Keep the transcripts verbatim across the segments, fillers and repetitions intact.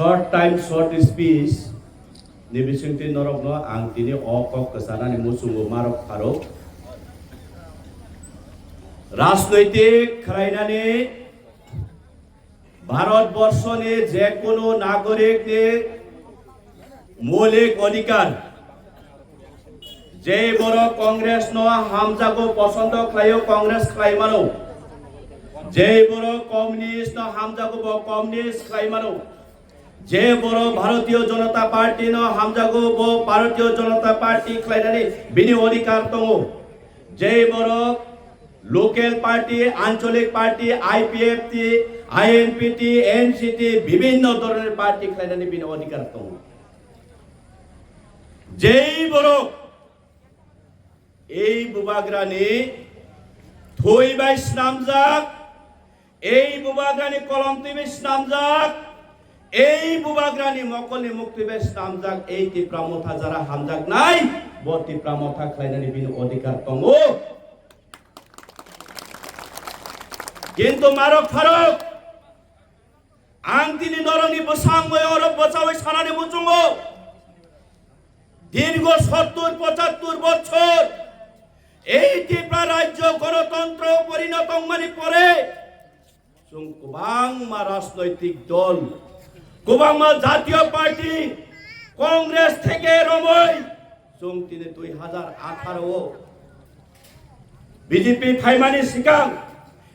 Short time, short speech ni bisingtwi norokno ang tini o kok kwchanani muchungo marok pharok. Rajnoitik khlainani Bharat borshoni je kono nagorikni moulik odhikar. Je borok Congress no hamjago, posondo khlaio, Congress khlai mano. Je borok Communist no hamjago, bo Communist khlai mano. Je borok Bharatiya Janata Party no hamjago, bo Bharatiya Janata Party khlainani bini odhikar tongo. Je borok local party, ancholik party, I P F T, I N P T, N C T, bibhinno dhoronor party khlainani bini odhikar tongo. Jei borok ei bubagrani thwi bai snamjak, ei bubagrani kolom twi bai snamjak, ei bubagrani mokolni muktwi bai snamjak, ei Tipra Motha jara hamjaknai, bo Tipra Motha khlainani bini odhikar tongo. Kintu marok pharok, ang tini norokni bwsang bai oro bwchaui sanani muchungo. Dirgo sottur pochattur bochor ei Tripura rajyo gonotontro porinoto wngmani pore chwng kwbangma rajnoitik dol, kwbangma jatiyo party, Congress theke romwi chwng tini dui hajar atharo o B J P phaimani sikang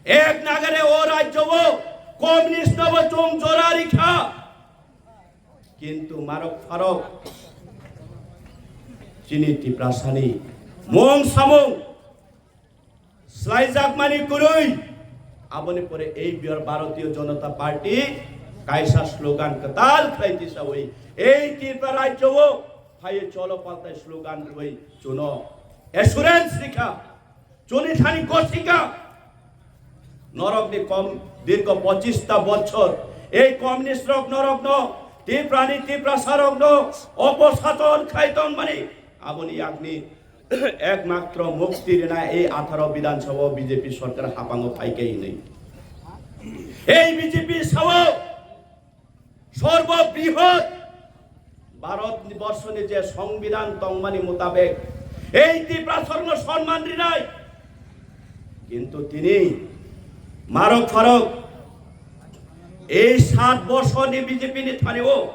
ek nagare o rajyo o communist no bo chwng jora rikha. Kintu marok pharok chini Tiprasani mung samung swlaijakmani kwrwi. Aboni pore ei biyor Bharatiya Janata Party kaisa slogan kwtal khlai tisawi ei Tripura rajyo o phaiwi cholo paltai slogan rwi chuno assurance rikha. Chuni thani gosika norokni kom dirgo pochista bochor ei communist rok norokno Tiprani Tiprasa rokno oposhaton khai tongmani aboni yakni ekmatro mukti rina ei atharo Bidhan Sabha B J P sorkar hapango phaikhe hinwi ei B J P sao sorbo brihot Bharat borshoni je Songbidan tongmani mutabek ei Tiprasarokno sonman rinai. Kintu tini marok pharok ei sat borshoni B J P ni thanio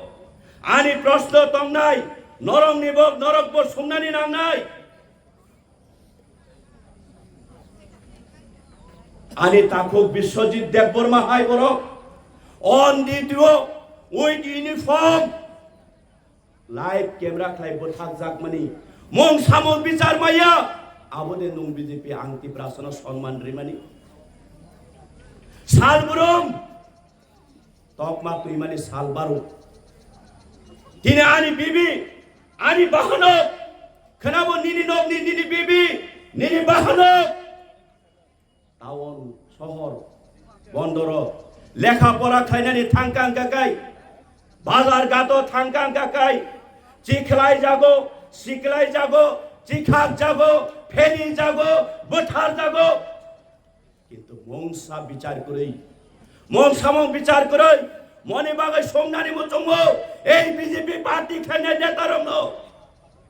ani proshno tongnai, norokni bo, norokbo sungnani nangnai. Ani takhuk Biswajit Debbarma hai borok on duty o with uniform live camera khlai bwthakjakmani mung samung bichar maya aboni nung B J P ang Tiprasano sonman rimani salbrum. Tokma twimani sal baro. Tini ani bibi, ani bahanok, khnabo nini nokni, nini bibi, nini bahanok. Town, sohor, bondoro, lekha pora khlainani thangkang kakai, bazar gato thangkang kakai, chikhlai jago, siklai jago, chikhak jago, pheni jago, bwthar jago. Kintu mungsa bichar kwrwi, mungsa mung bichar kwrwi, moni bagwi songnani muchungo ei B J P party khainai neta rokno.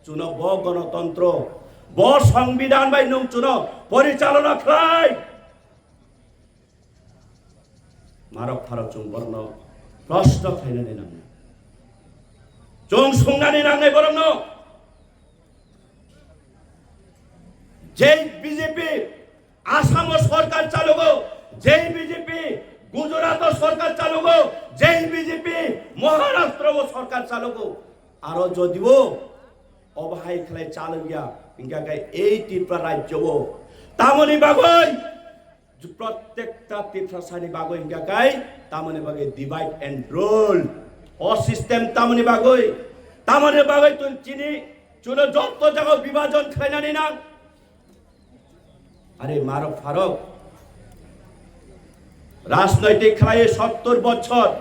Chuno bo gonotontro, bo songbidan bai nung chuno porichalona khlai. Marok pharok chwng borokno proshno khlainani nangnai. Chwng songnani nangnai borokno. Jei B J P Assamo sorkar chalogo, jei B J P Gujarato sorkar chalogo, jei B J P Maharashtro o sorkar chalogo. Aro jodibo obo hai khlai chalogya, hinkha khe ei Tripura rajyo o tamoni bagwi, prottekta Tiprasani bagwi hinkha khe tamoni bagwi divide and rule o system tamoni bagwi, tamoni bagwi tun chini chuno jotto jaga bibhajon khlainani nang. Are marok pharok rajnoitik khlai sottor bochor,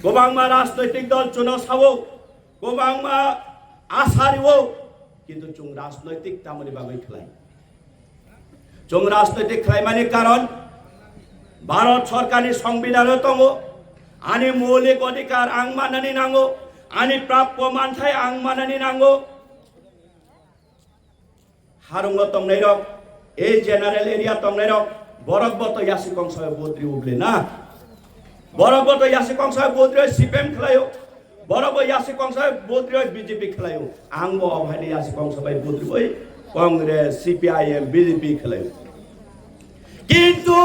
kwbangma rajnoitik dol chuno sao, kwbangma asa rio, kintu chwng rajnoitik tamoni bagwi khlai? Chwng rajnoitik khlaimani karon Bharat sorkarni songbidano tongo, Ani moulik odhikar ang manani nango, ani prapyo manthai ang manani nango. Harungo tongnairok, ei general area tongnairok, borok bo to yasi kongsa budri uble na. Borok bo to yasi kongsa budri C P M khlaio. Borok bo yasi kongsa budri B J P khlaio. Ang bo obaini yasi kongsa bai budri bai Congress, C P I M, B J P khlaio. Kintu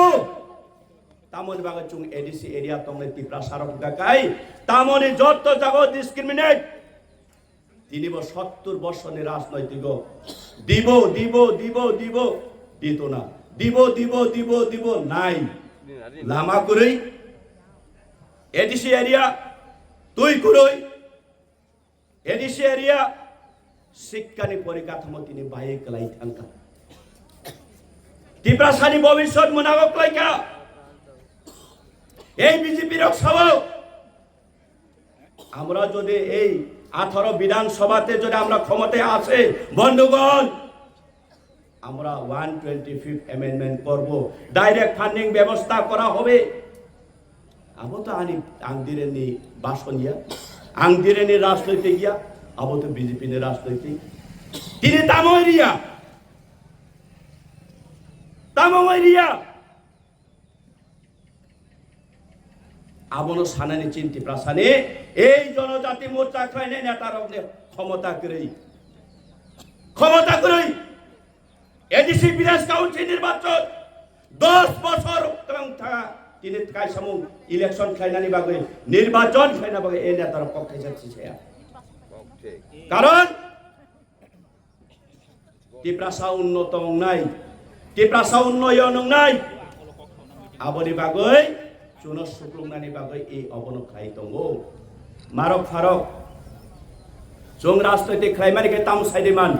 tamoni bagwi chung A D C area tongnai Tiprasa rok wngkha kai, tamoni jotto jago discriminate. Tini bo sottur borsoni rajnoitiko dibo, dibo, dibo, dibo, dito na. Dibo, dibo, dibo, dibo, nai. Lama kwrwi, A D C area twi kwrwi, A D C area sikkani porikathomo tini bai kwlai thangkha. Tiprasani bobiswt mwnago kwlaikha. Ei B J P rok sao, আমরা যদি এই আঠারো বিধানসভাতে যদি আমরা ক্ষমতায় আসে, বন্ধুগণ, আমরা ওয়ান টোয়েন্টি ফিফথ অ্যামেন্ডমেন্ট করব, ডাইরেক্ট ফান্ডিং ব্যবস্থা করা হবে। Abo to ani ang direni bason ya, ang direni rajnoitik ya, abo to B J P ni rajnoitik. Tini tamo ria, tamo ria. Abono sanani chin Tiprasani ei Jonojati Morcha khlainai netarokni khomota kwrwi. Khomota kwrwi. A D C Village Council nirbachon dos bosor twlang tha tini kaisamung election khlainani bagwi, nirbachon khlaina bagwi ei netarok kok thaisa thisaya. Karon Tiprasa unnoto wngnai, Tiprasa unnoyon wngnai, aboni bagwi chuno sukluknani bagwi i obono khlai tongo. Marok pharok, chwng rajnoitik khlaimani khe tamo saidi man.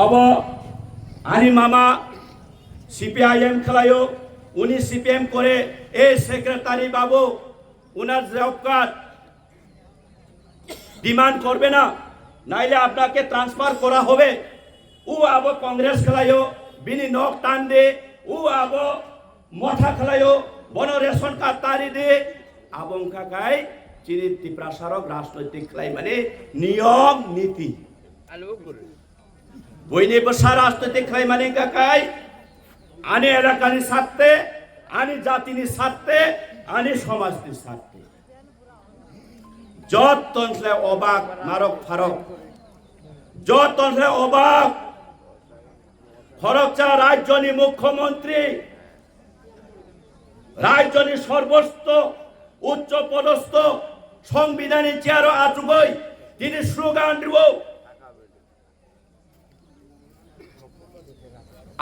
Obo ani mama C P I M khlaio, uni C P M kore, e secretary babu, unar job card, demand করবে না, নাইলে আপনাকে ট্রান্সফার করা হবে। ও আবো কংগ্রেস খেলাইও, বিনি নখ টান দে, ও আবো মথা খেলাইও, বনো রেশন কার্ড তারি দে, আবো অংখা খাই চিনি তিপ্রাসারক রাজনৈতিক খেলাই মানে নিয়ম নীতি। Buini bwsa rajniti khlai mani wngkha kai, ani elakani sarte, ani jatini sarte, ani somajni sarte. Jotton khlai obak narok pharok. Jotton khlai obak. Khoroksa rajyoni mukhyamantri, rajyoni sorbostho uchcho podosto songbidhani chair-o achugoi tini slogan ribo.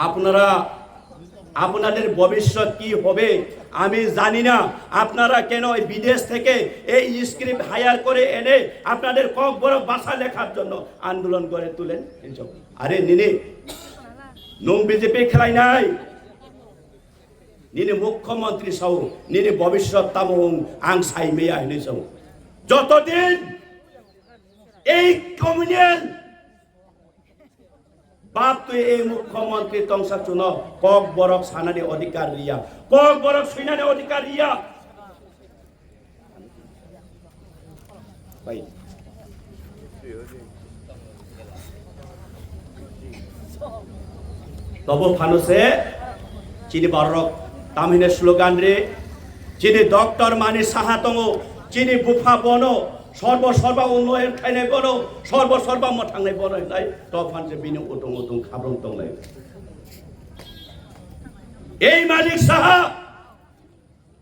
আপনারা, আপনাদের ভবিষ্যৎ কি হবে আমি জানি না। আপনারা কেন এই বিদেশ থেকে এই স্ক্রিপ্ট হায়ার করে এনে আপনাদের ককবরক ভাষা লেখার জন্য আন্দোলন গড়ে তুলেন? এইসব। আরে নিনি, nung B J P khlainai, nini mukhyamantri sao, nini bobishyot tamo wng ang sai maya hinwi sao. Jotodin ei communal Bab twi ei mukhyamantri tongsa chuno kok borok sanani odhikar riya, kok borok swinani odhikar riya. Bai. Tobo phano se chini borok tamhine slogan ri, chini doctor Mani Saha tongo, chini bupha bono, sorbo sorba unnoyon khainai bono, sorbo sorba mwthangnai bono hinai, to phan se bini utung utung khabrung tonglai. Ei Manik Saha,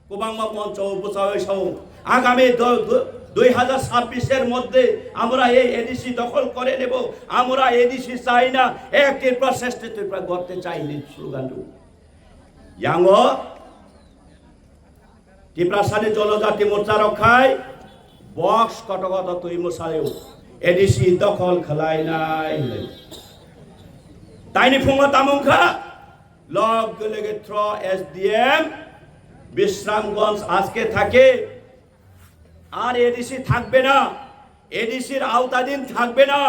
kwbangma moncho bwchaui sao, agami do-, do-, dui hajar sabbish er moddhe amra ei A D C dokhol kore nebo, amra A D C chai na, ek Tripura shreshtho Tripura gorte chai hinwi slogan rw. Yango Tiprasani Jonojati Morcha rok khai box koto koto twi mwsai o, A D C dokhol khlai nai hinwi. Taini phungo tamo wngkha, log lege thro S D M Bisramganj ajke thake ar A D C thakbe na, A D C-r আওতাধীন থাকবে না।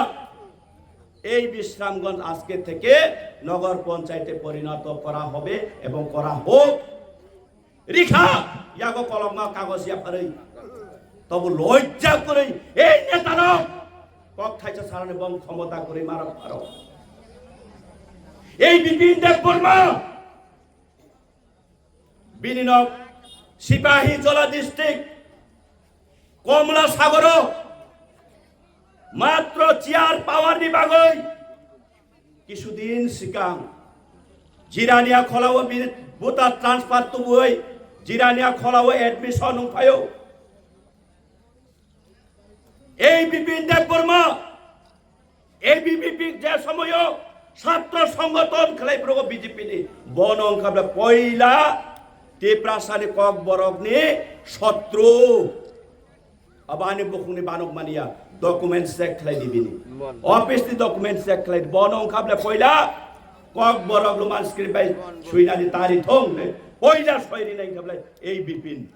এই বিশ্রামগঞ্জ আজকে থেকে নগর পঞ্চায়েতে পরিণত করা হবে এবং করা হোক। Rikha, yago kolokma kagoj yapharwi. Tobo lojja kwrwi, ei netarok. Kok thaisa sarani bong khomota kwrwi marok pharok. Ei Bipin Debbarma. Bini nok Sipahi Jola district, Komla Sagoro. Matro chair power ni bagwi. Kisudin sikang Jirania Kholao bini voter transfer tubui Jirania Kholao admission wngphaio. Ei Bipin Debbarma, A B V P je somoyo satro songoton khlai progo B J P ni, bono wngkha bole poila Tiprasani Kokborokni sotru. Abo ani bukhukni banok mania, documents check khlai di bini. Mon. Office ni documents check khlai di. Bono wngkha bole poila Kokborok Roman script bai suinani tari thong de. Poila soirinai wngkha bole ei Bipin.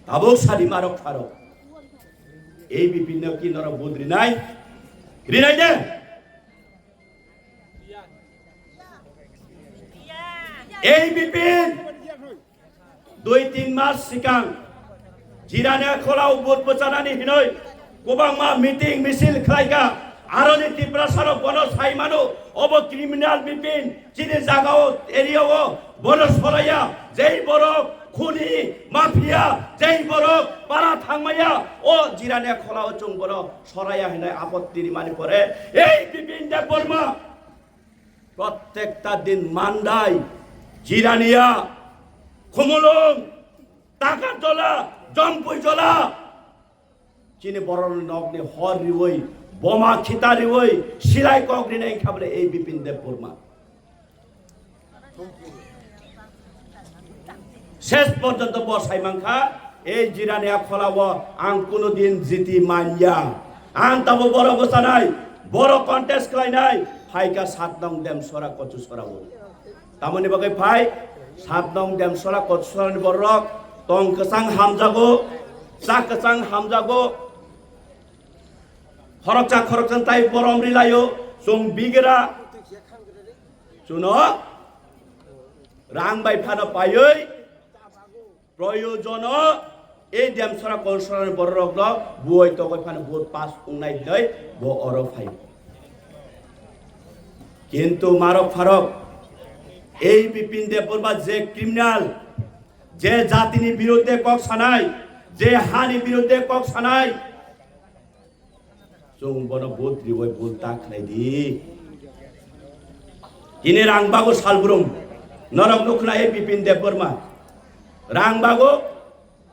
Tabuk sadi marok pharok. Ei Bipin no ki norok vote rinai? Rinai de? Ei Bipin, dui tin mas sikang Jirania Kholao vote bwchanani hinoi kwbangma meeting misil khlaika. Aroni Tiprasarok bono sai mano, obo criminal Bipin, chini jagao, area o bono soraya, jei borok khuni, mafia, jei borok para thangmaya, o Jirania Kholao chwng bono soraya hinoi apotti rimani pore, ei Bipin Debbarma, prottekta din Mandai, Jirania, Khumulwng, Takarjola, Jompujala, chini borokni nokni hor riwi, boma khita riwi, silai kok rinai wngkha bole ei Bipin Debbarma. Ses porjonto bo sai mankha, ei Jirania Kholao ang kuno din jiti manya. Ang tabo borok bwchanai, borok contest khlainai, phaikha sat nong Demsora Kochusora o. Tamoni bagwi phai, sat nong Demsora Kochusorani borok tong kwchang hamjago, cha kwchang hamjago, khoroksa khoroksa tai borom rilaio, chwng bigra, chuno rang bai phano paiwi, proyojono ei Demsora Kochusorani bororokno buoi togoi phano vote pass wngnai hinoi bo oro phai. Kintu marok pharok ei Bipin Debbarma je criminal, je jatini biruddhe kok sanai, je hani biruddhe kok sanai, chwng bono vote riwi bul ta khlai di. Tini rang bago salbrum, norok nukna ei Bipin Debbarma. Rang bago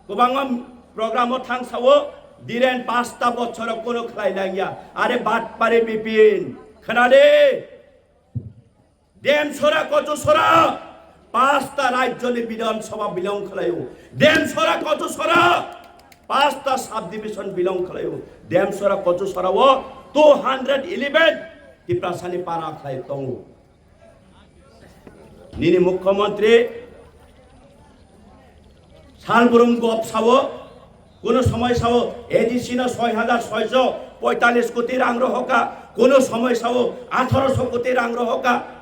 kwbangma program o thang sao, diren pasta bochoro kono khlai nangya. Are batpari Bipin, khna de. Demsora Kochusora, pasta rajyoni Bidhan Sabha belong khlaio. Demsora Kochusora, pasta subdivision belong khlaio. Demsora Kochusora o two hundred eleven Tiprasani para khlai tongo. Nini Mukhyamantri Salbrum gop sao, kuno somoi sao A D C no soi hajar soiso poitalis koti rang rohoka, kuno somoi sao atharo so koti rang rohoka.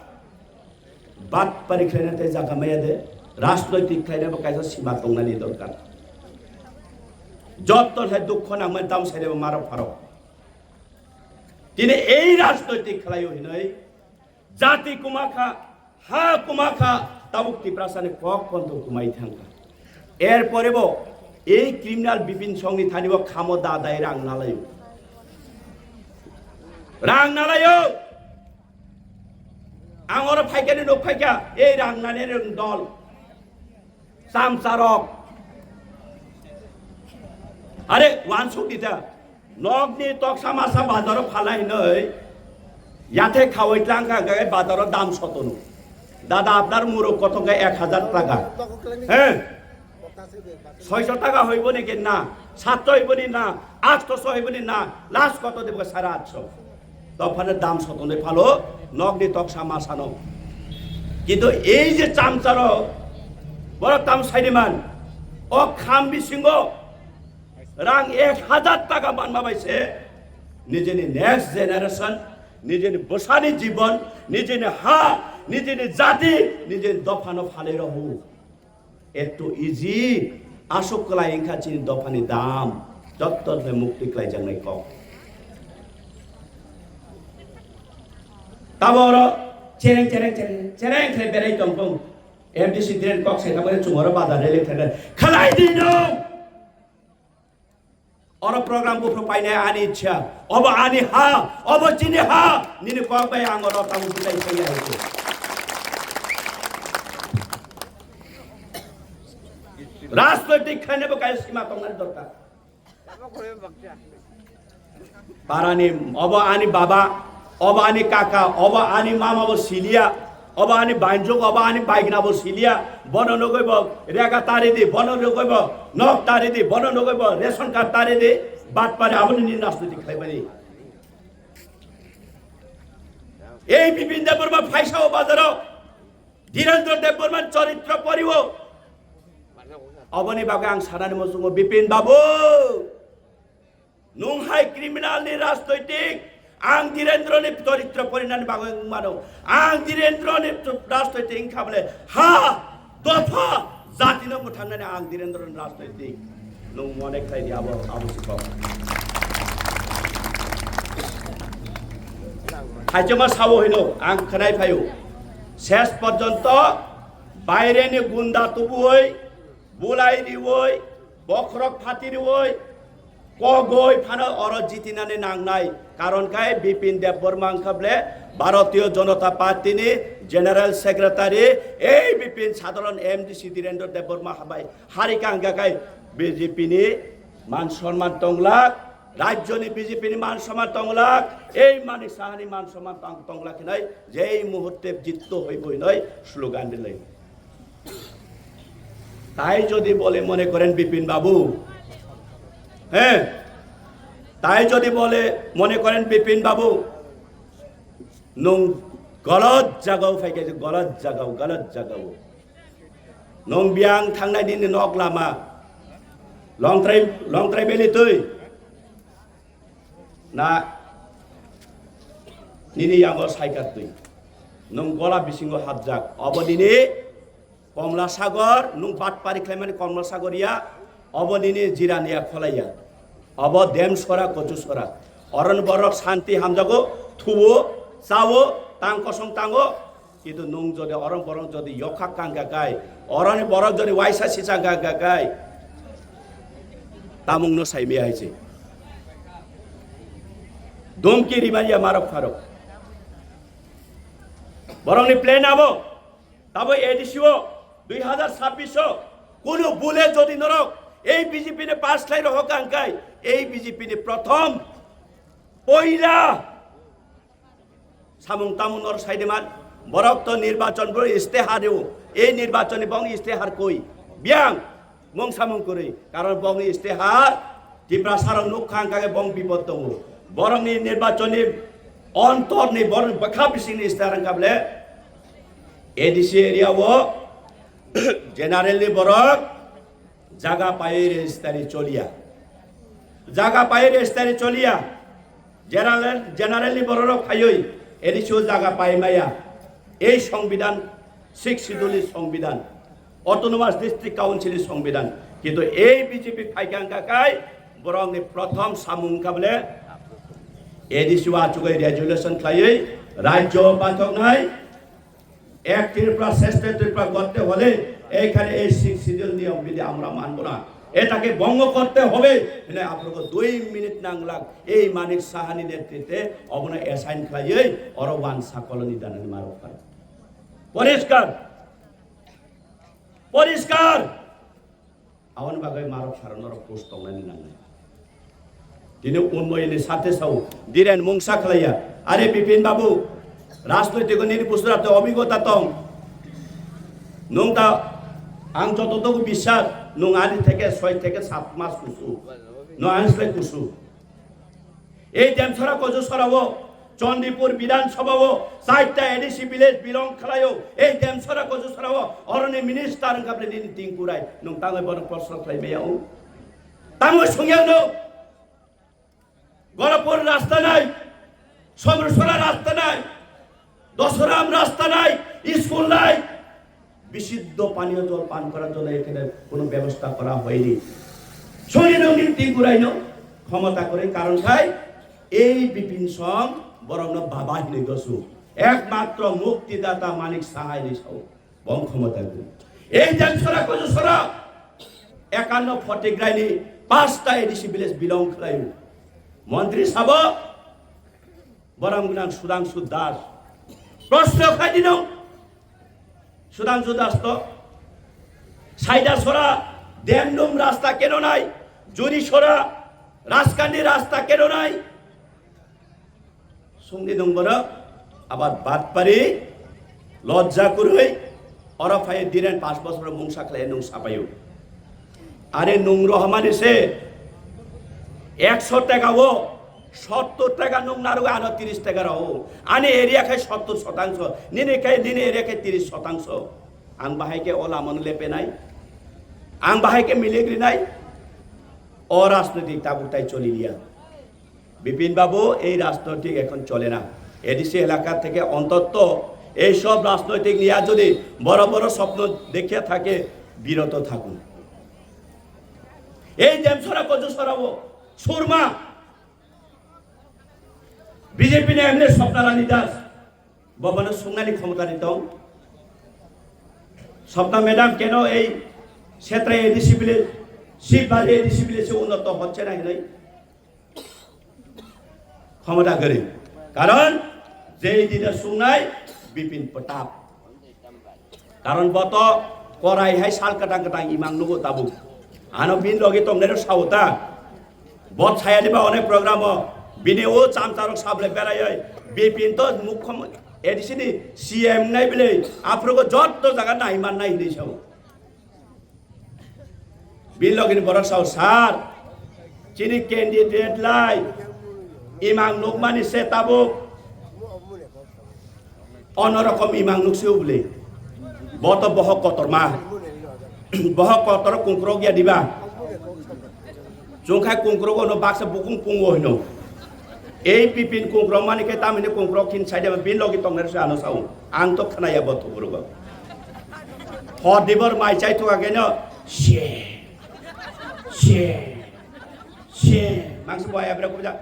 Batpari khlaina tei jaga maya de, rajnoitik khlaina bo kaisa sima tongnani dorkar. Jotto hai dukho nangmani tam saide bo marok pharok. Tini ei rajnoitik khlaio hinoi, jati kwmakha, ha kwmakha, tabuk Tiprasani kok pontho kwmai thangkha. Erpore bo ei criminal Bipin Songni thani bo khamo da dai rang nalaio. Rang nalaio. Ang oro phaikani nuk phaikha, ei rang nani rang dol. Chamcharok. Are, wansuk dita. Nokni toksa masa bazaro phalai hinoi. Yathe khawai tlangkha, hwnkhe bazaro dam sotono. Dada, apnar muruk koto hwnkhe ek hajar taka. He? Soiso taka hoibo ni ke na, satso hoibo ni na, atso hoibo ni na, last koto dibo sare atso. Dophano dam sotonwi phalo, nokni toksa masano. Kintu ei je chamcharok, borok tam sainiman, o kham bisingo rang ek hajar taka manma bai se, nijini next generation, nijini bwsani jibon, nijini ha, Nijini jati, nijini dophano phalwi rw. Eto easy, aswk kwlai wngkha chini dophani dam, jotto mukti kwlaijaknai kok. Tamo oro chereng, chereng, chereng, chereng khe berai tongkong. M D C drain kok sai tamo chumaro bazar rele thangkha. Khalai di no. Oro program buphuru painai ani ichha. Obo ani ha, obo chini ha. Nini kok bai ang oro tamo butai sai hai. Rajnoitik khainai bo kaisa sima tongnani dorkar. Parani obo ani baba, obo ani kaka, obo ani mama bo siliya, obo ani banjok, obo ani baigna bo siliya, bono nogoi bo rega tari di, bono nogoi bo nok tari di, bono nogoi bo ration card tari di, bat pare aboni ni rajniti khlaimani. Ei Bipin Debbarma phaisa o bazaro, Dhirendra Debbarma choritro poriwo. Oboni bagwi ang sanani muchungo Bipin babu. Nwng hai criminal ni rajnoitik, ang Dhirendra ni choritro porinani bagwi wng mano. Ang Dhirendra ni rajnoitik wngkha bole ha, dopha, jati no mwthangnani ang Dhirendra ni rajnoitik. Nwng mone khlai di abo, abo si kok. Haichama sao hino, ang khnai phaio. Ses porjonto baire ni gunda tubuoi, bulai rioi, bokhorok phati rioi, kogoi phano oro jitinani nangnai. Karon khai Bipin Debbarma wngkha bole Bharatiya Janata Party ni General Secretary, ei Bipin sadharan M D C Dhirendra Debbarma habai hari kangga khai B J P ni man sonman tonglak, rajyo ni B J P ni man sonman tonglak, ei Manik Saha ni man sonman tong-, tonglak hinai jei muhurte jitto hoibo hinai slogan dilai. তাই যদি বলে মনে করেন বিপিন বাবু, হ্যাঁ, তাই যদি বলে মনে করেন বিপিন বাবু, nung galat jagao phaikha, galat jagao, galat jagao. Nung biyang thangnai nini nok lama, Longtrai, Longtrai Valley twi. Na nini yango cycle twi. Nwng gola bisingo hapjak. Obo nini Komla Sagor, nwng batpari khlaimani Komla Sagor ya. Obo nini Jirania kholai ya. Obo Demsora, Kochusora. Oron borok santi hamjago, thuo, chao, tang kosong tango. Kintu nwng jodi orong borong jodi yokha kangka kai, oroni borok jodi waisa sisa kangka kai, tamungno saimaya hai se. Domki rimani ya marok pharok. Borokni plan abo, tabo A D C o dui hazar sabbish o kunu bule jodi norok ei B J P ni pass khlai rohok kangkai, ei B J P ni prothom poila Samung tamung nor saideman, borok to nirbachon bo istehar o, ei nirbachon ni bong istehar koi, biyang, mung samung kori, karon bong ni istehar, Tiprasa rok nuk khang kage bong bipot tongo, borok ni nirbachon ni ontor ni borok bwkha bising ni istehar wngkha bole, A D C area o, general ni borok, Jaga pai registry choliya. Jaga pai registry choliya. General, general ni bororok phaiwi A D C o jaga pai maya. Ei Songbidan, Sixth Schedule ni Songbidan, Autonomous District Council ni Songbidan. Kintu ei B J P phaikha wngkha kai borokni prothom samung wngkha bole A D C o achugwi resolution khlaiwi rajyo bathoknai. এক ত্রিপুরা শ্রেষ্ঠ ত্রিপুরা গড়তে হলে এইখানে এই six schedule নিয়ম বিধি আমরা মানব না, এটাকে ভঙ্গ করতে হবে। মানে আপনাকে দুই মিনিট নাংলাক এই মানিক সাহানি নেতৃত্বে অবনা অ্যাসাইন খাইয়ে অরো ওয়ান সাকলনি দানানি মারো খায়। পরিষ্কার, পরিষ্কার। Aboni bagwi marok saro norok post tongnani nangnai. Tini unnoyoni sarte sao, Dhiren mungsa khlaiya. Are Bipin babu, rajnoitiko nini busura tei obhigota tong. Nwng ta ang joto togo biswas, nwng ani theke soi theke sat mas kusu. Nwng ani slai kusu. Ei Demsora Kojusora o, Chandipur Bidhan Sabha o, chaita A D C village belong khlai o, ei Demsora Kojusora o, oroni minister wngkha bole nini tingkurai, nwng tangwi bono proshno khlai maya o? Tangwi songya no? Gorakhpur rasta nai, Somrusora rasta nai, Dosaram rasta nai, school নাই, বিশুদ্ধ পানীয় জল পান করার জন্য এখানে কোনো ব্যবস্থা করা হয়নি। শরীর রঙিন তিগুরাইনো ক্ষমতা করে, কারণ খাই এই বিপিন সং বরং বাবা হিনে গসু একমাত্র মুক্তিদাতা মানিক সাহায় নিশাও বং ক্ষমতা করে। এই দেন সরা কত সরা একান্ন ফটিক রাইনি পাঁচটা এডিসি ভিলেজ বিলং খালাইও। মন্ত্রী সাব বরং গুনাং সুধাংশু দাস প্রশ্ন খাইদিনো। সুধাংশু দাস তো সাইডা সরা দেমডুম রাস্তা কেন নাই? জুরি সরা রাজকান্দি রাস্তা কেন নাই? Sungni nung borok abar batpari lojja kurui oro phai diren pas bosor mungsa khlai nung sapaio. Are nung rohmani se ekso taka o sottor taka nung narugo, ano tiris taka rao. Ani area khai sottor sotangso, nini khai, nini area khai tiris sotangso. Ang bahai ke o lamano lepenai, ang bahai ke miligrinai, o rajnoitik tabuk tai cholilia. Bipin বাবু, এই রাজনৈতিক এখন চলে না। এডিসি এলাকা থেকে অন্তত এইসব রাজনৈতিক নিয়ে যদি বড় বড় স্বপ্ন দেখিয়া থাকে, বিরত থাকুন। এই দেমসরা কচুসরাও সুরমা বিজেপি নে এমএলএ স্বপ্না রানী দাস, বাবানো সুংনানি ক্ষমতা নিত। স্বপ্না ম্যাডাম কেন এই সেত্রা এডিসি ভিলেজ, শিববাড়ি এডিসি ভিলেজে উন্নত হচ্ছে না, নাই? ক্ষমতা গরি। কারণ যেই দিনে সুংনাই বিপিন প্রতাপ। কারণ বত করাই হাই সাল কাটাং কাটাং ইমাং নুগো তাবু। Ano bin logi tongnero sauta. Bot saya diba onek program o. Bini o chamcharok sable berai oi. Bipin to mukhom edisini C M nai bile. Aphrogo jotto jaga nai man nai hinui sao. Bin logini borok sao, "Sir, chini candidate lai imang nukmani se tabuk onorom imang nuksio bwle. Bo to bohok kotorma. Bohok kotor kungkrok ya diba? Chwng khai kungkrok ono baksa bukung pungo hino." Ei Bipin kungkrok mani khe tamini kungkrok khin saide bin logi tongnai se ano sao. Ang to khnaya bo thuburugo. Hor dibor mai chai thunga keno, "Sie, sie, sie." Mangsa boya bra kubja.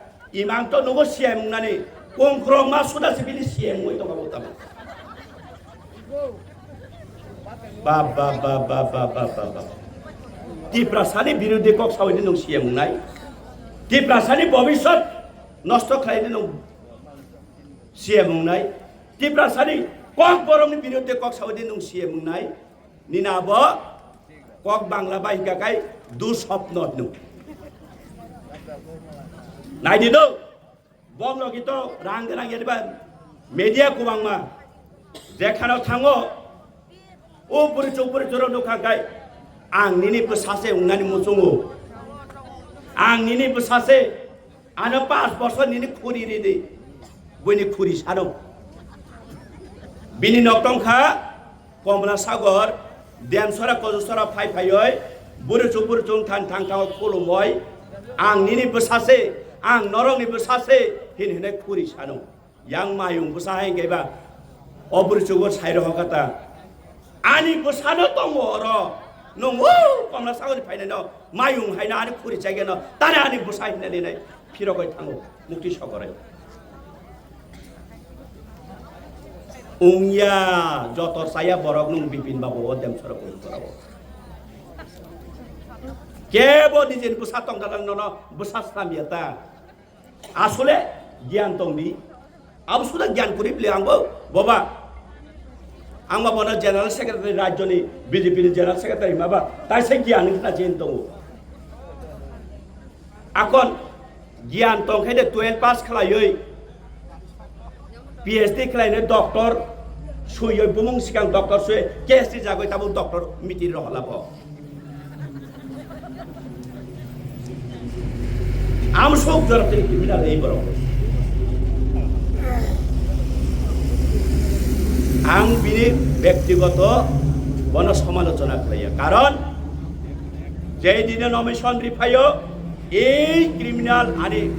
Imang to nugo C M nani. Kongkrong ma suda sibili C M oi to kabo tamo. Ba, ba, ba. Tiprasani biruddhe kok sawi di nung C M nai. Tiprasani bobisot nosto khlai di nung C M nai. Tiprasani kok borokni biruddhe kok sawi di nung C M nai. Nina abo kok Bangla bai hingka kai dusopno hino. Naidi do, bok logi to rang gwnang ya diba, media kubangma, jekhano thango, o puri chuk puri churo nukha kai, ang nini bwsase wngnani muchungo, ang nini bwsase. Ano panch bosor nini khuri ridi. Buini khuri sano. Bini nok tongkha Komla Sagor, Demsora Kojusora phai phaioi, buru chu buru chung thang thang thang khulumoi. Ang nini bwsase, ang norokni bwsase, hin hinai khuri sano. Yang mayung bwsa hai kaiba, o buru chu bo sai rohokata. Ani bwsano tongo oro. Nung o Komla Sagorni phainai no. Mayung hai na ani khuri chaigeno, tare ani bwsai hinani nai phirogoi thango, mukti sogorai. Ungya, joto chaya borok nung Bipin babu o Demsora Kojusora o. Kebo nijeni bwsa tongdalang nono bwsa slamya ta. Asole giyan tong di. Abo suda giyan kuri bile angbo, boba. Angba bono General Secretary rajyoni B J P ni General Secretary maba. Tai se giyan wngkha jen tongo. Akon giyan tong khe de twelve pass khlaioi, P H D khlainai doctor, suioi bumung sikang doctor sui, K S T jagoi tabuk doctor miti rohla bo. Amsok jorok tini criminal ei borok. Ang bini bektigoto bono somalochona khlaiya. Karon jei dine nomination riphaio, ei criminal ani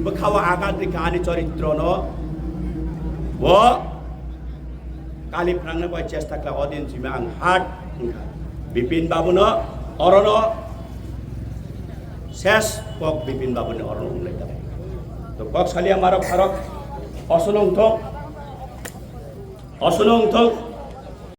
bwkhao agat rikha ani choritrono. Bo Kali phrangna bai chesta khlai odin simi ang hard wngkha. Bipin Babuno orono ses kok Bipin Babuni orono wnglai tongo. To kok salia marok pharok osono wngthok, osono wngthok.